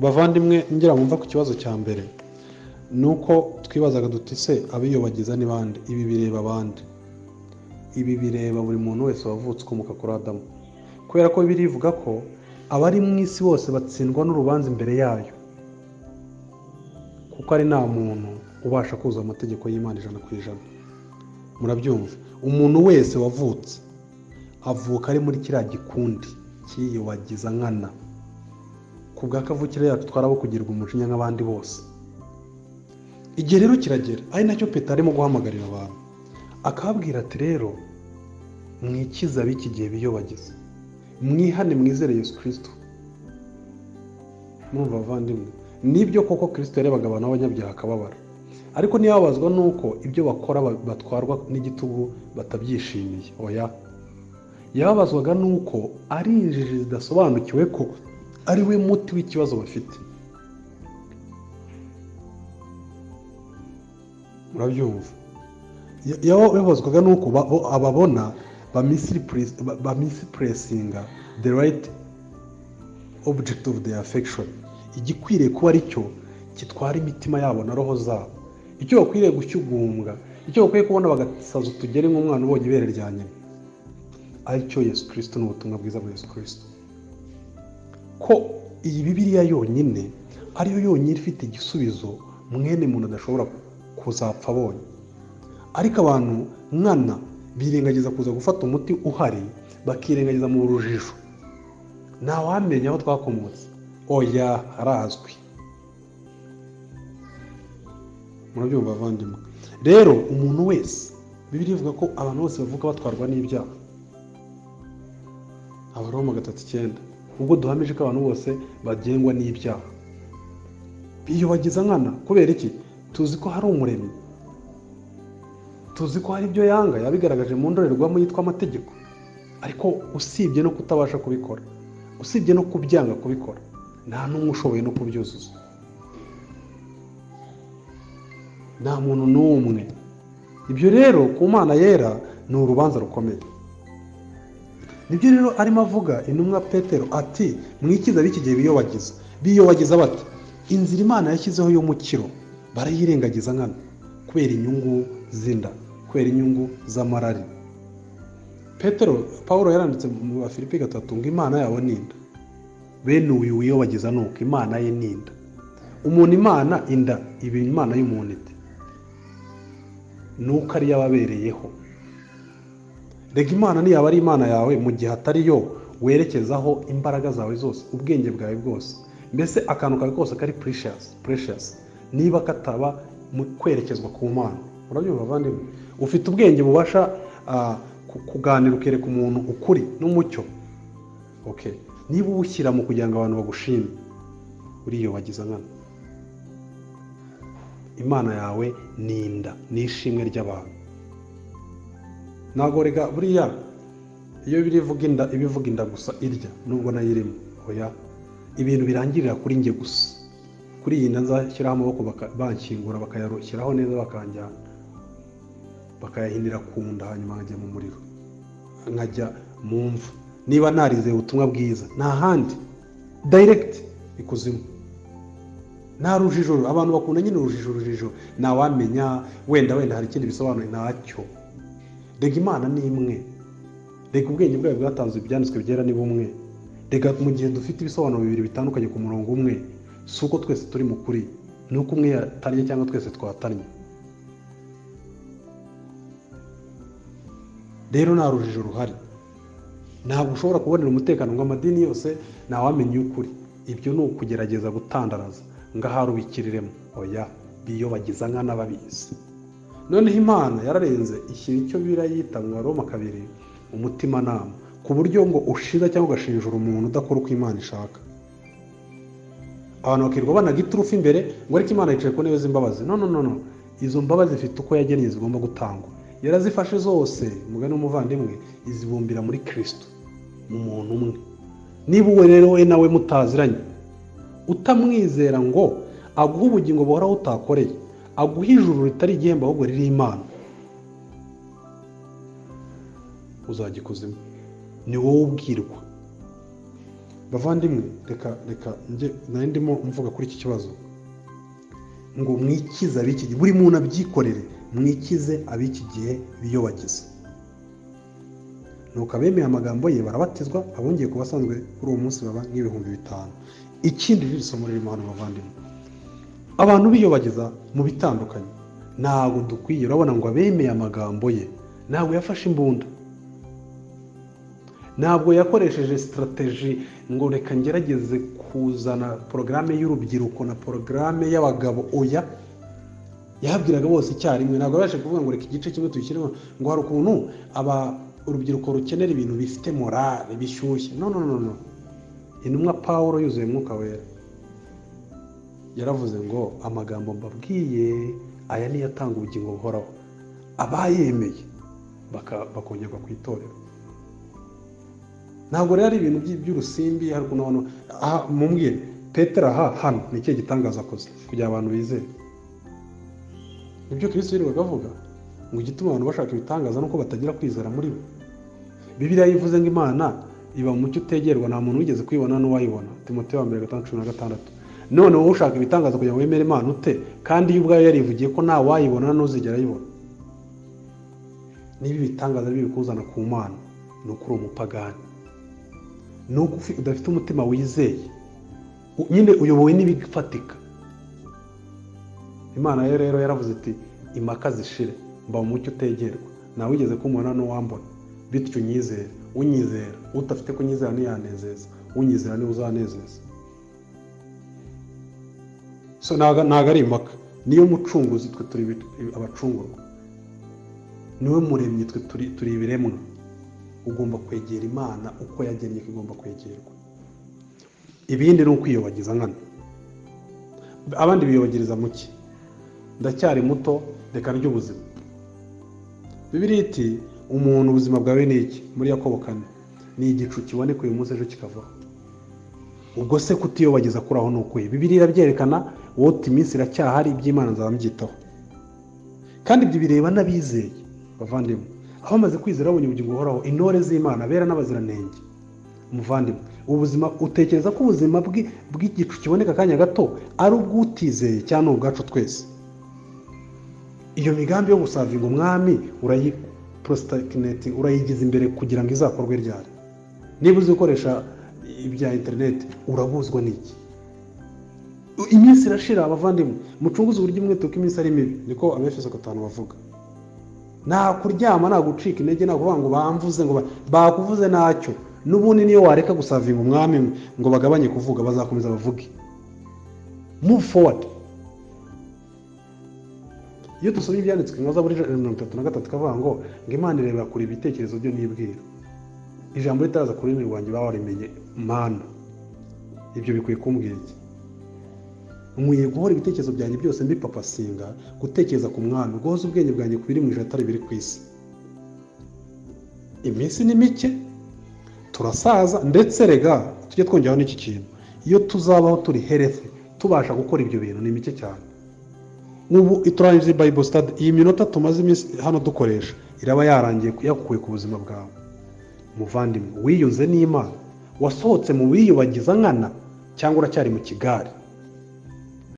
Bavandimwe, ngira ngo mva ku kibazo cya mbere, ni uko twibazaga duti: se abiyobagiza ni bande? Ibi bireba abandi, ibi bireba buri muntu wese wavutse ukomoka kuri Adamu, kubera ko Bibiliya ivuga ko abari mu isi bose batsindwa n'urubanza imbere yayo, kuko ari nta muntu ubasha kuzuza amategeko y'Imana 100%. Murabyumva, umuntu wese wavutse avuka ari muri kiriya gikundi cyiyobagiza nkana. Ku bwa kavukire yacu twarabo kugirwa umujinya nk'abandi bose. Igihe rero kiragera, ari nacyo Petero arimo guhamagarira abantu, akababwira ati: rero mwikize ab'iki gihe biyobagiza, mwihane mwizere Yesu Kristo. Murumva bavandimwe, nibyo koko Kristo yarebaga abantu b'abanyabyaha akababara, ariko ntiyababazwa n'uko ibyo bakora batwarwa n'igitugu batabyishimiye. Oya, yababazwaga n'uko ari injiji zidasobanukiwe ko ari we muti w'ikibazo bafite. Murabyumva, yababazwaga n'uko ababona bamisipuresinga the right object of their affection, igikwiriye kuba ari cyo kitwara imitima yabo na roho zabo, icyo bakwiriye gushyugumbwa, icyo bakwiye kubona bagasaza utugere nk'umwana ubonye ibere rya nyina, aricyo Yesu Kristo n'ubutumwa bwiza bwa Yesu Kristo. Ko iyi Bibiliya yonyine ariyo yonyine ifite igisubizo mwene muntu adashobora kuzapfa abonye. Ariko abantu nkana birengagiza kuza gufata umuti uhari, bakirengagiza mu rujijo. Ntawamenya aho twakomotse, oya harazwi. Murabyumva bavandimwe, rero umuntu wese, Bibiliya ivuga ko abantu bose bavuka batwarwa n'ibyaha, Abaroma 3:9, ubwo duhamije ko abantu bose bagengwa n'ibyaha, biyobagiza nkana. Kubera iki? Tuzi ko hari umuremyi, tuzi ko hari ibyo yanga, yabigaragaje mu ndorerwamo yitwa amategeko. Ariko usibye no kutabasha kubikora, usibye no kubyanga kubikora, nta n'umwe ushoboye no kubyuzuza, nta muntu n'umwe. Ibyo rero ku Mana yera ni urubanza rukomeye. Nibyo rero arimo avuga intumwa Petero ati: mwikize ab'iki gihe biyobagiza. Biyobagiza bati: inzira Imana yashyizeho y'umukiro barayirengagiza nkana, kubera inyungu z'inda, kubera inyungu z'amarari. Petero, Pawulo yaranditse mu Bafilipi 3 ngo Imana yabo ni inda. Bene uyu wiyobagiza ni uko Imana ye ni inda. Umuntu Imana inda iba Imana y'umuntu ite? Nuko ariyo ababereyeho. Rega Imana ntiyaba ari Imana yawe mu gihe atari yo werekezaho imbaraga zawe zose, ubwenge bwawe bwose, mbese akantu kawe kose kari precious, niba kataba mu kwerekezwa ku Mana. Murabyumva bavandimwe, ufite ubwenge bubasha kuganira ukereka umuntu ukuri n'umucyo. Okay, niba uwushyira mu kugira ngo abantu bagushime, uriyobagiza nkana. Imana yawe ni inda, ni ishimwe ry'abantu. Ntabwo rega buriya iyo birivuga inda, ibivuga inda gusa irya, nubwo nayo irimo. Oya, ibintu birangirira kuri njye gusa, kuri iyi nda nzashyiraho amaboko banshyingura, bakayarushyiraho neza, bakanjyana bakayahinira ku nda, hanyuma nkajya mu muriro, nkajya mu mva. Niba narizeye ubutumwa bwiza, nta handi, direct ikuzimu, nta rujijo. Abantu bakunda nyine urujijo, urujijo ntawamenya, wenda wenda hari ikindi bisobanuye, ntacyo. Rega Imana ni imwe, rega ubwenge bwayo bwatanze ibyanditswe byera ni bumwe. Rega mu gihe dufite ibisobanuro bibiri bitandukanye ku murongo umwe, si uko twese turi mu kuri, ni uko umwe yatannye cyangwa twese twatannye. Rero nta rujijo ruhari, ntabwo ushobora kubonera umutekano ngo amadini yose ntawamenya ukuri. Ibyo ni ukugerageza gutandaraza ngo ahari ubikiriremo. Oya, biyobagiza nkana babizi. Noneho Imana yararenze ishyira icyo Bibiliya yita mu Baroma 2 umutimanama, ku buryo ngo ushiza cyangwa ugashinjura umuntu udakora uko Imana ishaka. Abantu bakirirwa banaga iturufu imbere ngo ariko Imana yicaye ku ntebe z'imbabazi. No, no, no, no, izo mbabazi zifite uko yagennye zigomba gutangwa. Yarazifashe zose, umugani w'umuvandimwe, izibumbira muri Kristo, mu muntu umwe. Niba uwe rero we nawe mutaziranye, utamwizera ngo aguhe ubugingo buhoraho utakoreye, aguhe ijuru ritari igihembo ahubwo riri Imana, uzajya ikuzimu. Ni wowe ubwirwa. Bavandimwe, reka njye nari ndimo mvuga kuri iki kibazo ngo mwikize ab'iki gihe, buri muntu abyikorere, mwikize ab'iki gihe biyobagiza. Nuko abemeye amagambo ye barabatizwa, abongeye ku basanzwe kuri uwo munsi baba nk'ibihumbi 5. Ikindi riri somo ririmo hano bavandimwe, abantu biyobagiza mu bitandukanye ntabwo dukwiye. Urabona ngo abemeye amagambo ye, ntabwo yafashe imbunda, ntabwo yakoresheje strategy ngo reka ngerageze kuzana porogaramu y'urubyiruko na porogaramu y'abagabo. Oya, yahabwiraga bose icyarimwe. Ntabwo yabashe kuvuga ngo reka igice kimwe tuyishyiremo, ngo hari ukuntu aba urubyiruko rukenera ibintu bifite morale bishyushye. No no no no, intumwa Pawulo yuzuye Mwuka Wera yaravuze ngo amagambo mbabwiye aya niyo atanga ubugingo buhoraho, abayemeye bakongerwa ku itorero. Ntabwo rero ari ibintu by'urusimbi. Hari ukuntu abantu aha mumbwire Petero aha hano ni ikihe gitangaza akoze kugira abantu bizere? Nibyo Kristo yirirwaga avuga ngo igituma abantu bashaka ibitangaza nuko batagira kwizera muri bo. Bibiliya yivuze ngo Imana iba mu mucyo utegerwa, nta muntu wigeze kuyibona n'uwayibona. Timoteyo wa mbere 5:16. None wowe ushaka ibitangaza kugira ngo wemere Imana ute, kandi yo ubwayo yarivugiye ko nta wayibona n'uzigera ayibona? Niba ibitangaza ari bikuzana ku Mana, ni uko uri umupagani, ni uko udafite umutima wizeye, nyine uyobowe n'ibifatika. Imana yo rero yaravuze iti impaka zishire, mba mu mucyo utegerwa, ntawe wigeze kumubona n'uwambona, bityo unyizere. Unyizera, udafite kunyizera ntiyanezeza, unyizera niwe uzanezeza. So ntabwo ari impaka, niyo mucunguzi, twe turi abacungurwa, niwe muremyi, twe turi ibiremwa. Ugomba kwegera Imana uko yagennye ko igomba kwegerwa. Ibindi ni ukwiyobagiza nkana. Abandi biyobagiriza mu ki? Ndacyari muto, reka ndye ubuzima. Bibiliya iti umuntu ubuzima bwawe ni iki? Muri Yakobo 4, ni igicu kiboneka uyu munsi ejo kikavaho. Ubwo se kutiyobagiza kuri aho ni ukuye? Bibiliya irabyerekana, wowe uti iminsi iracyahari, iby'Imana nzaba mbyitaho. Kandi ibyo bireba n'abizeye bavandimwe, aho bamaze kwizera babonye ubugingo buhoraho, intore z'Imana, abera n'abaziranenge. Umuvandimwe, ubuzima utekereza ko ubuzima bw'igicu kiboneka akanya gato ari ubw'utizeye cyangwa ni ubwacu twese? Iyo migambi yo gusavinga umwami urayiprocrastinating, urayigiza imbere kugira ngo izakorwe ryari? Niba uzi gukoresha ibya interineti, urabuzwa n'iki? Iminsi irashira abavandimwe, mucunguze uburyo umwete kuko iminsi ari mibi, niko Abefeso 5 bavuga. Nta kuryama, nta gucika intege, nta kuvuga ngo bamvuze, ngo bakuvuze ntacyo. N'ubundi niyo wareka gusavinga umwami ngo bagabanye kuvuga, bazakomeza bavuge. Move forward. Iyo dusomye ibyanditswe nka Zaburi 133 ikavuga ngo Imana irebera kure ibitekerezo byo nibwira, ijambo ritaraza ku rurimi rwanjye baba warimenye. Mana, ibyo bikwiye kumbwira iki? Nkwiye guhora ibitekerezo byanjye byose mbipapasinga gutekereza ku mwami, guhoza ubwenge bwanjye ku biri mu ijuru atari biri ku isi. Iminsi ni mike, turasaza. Ndetse rega tujye twongeraho n'iki kintu, iyo tuzabaho turi healthy tubasha gukora ibyo bintu ni mike cyane. Ubu turangije Bible study, iyi minota tumaze iminsi hano dukoresha iraba yarangiye yakuye ku buzima bwawe. Muvandimwe, wiyunze n'Imana? Wasohotse mu biyobagiza nkana cyangwa uracyari mu kigare?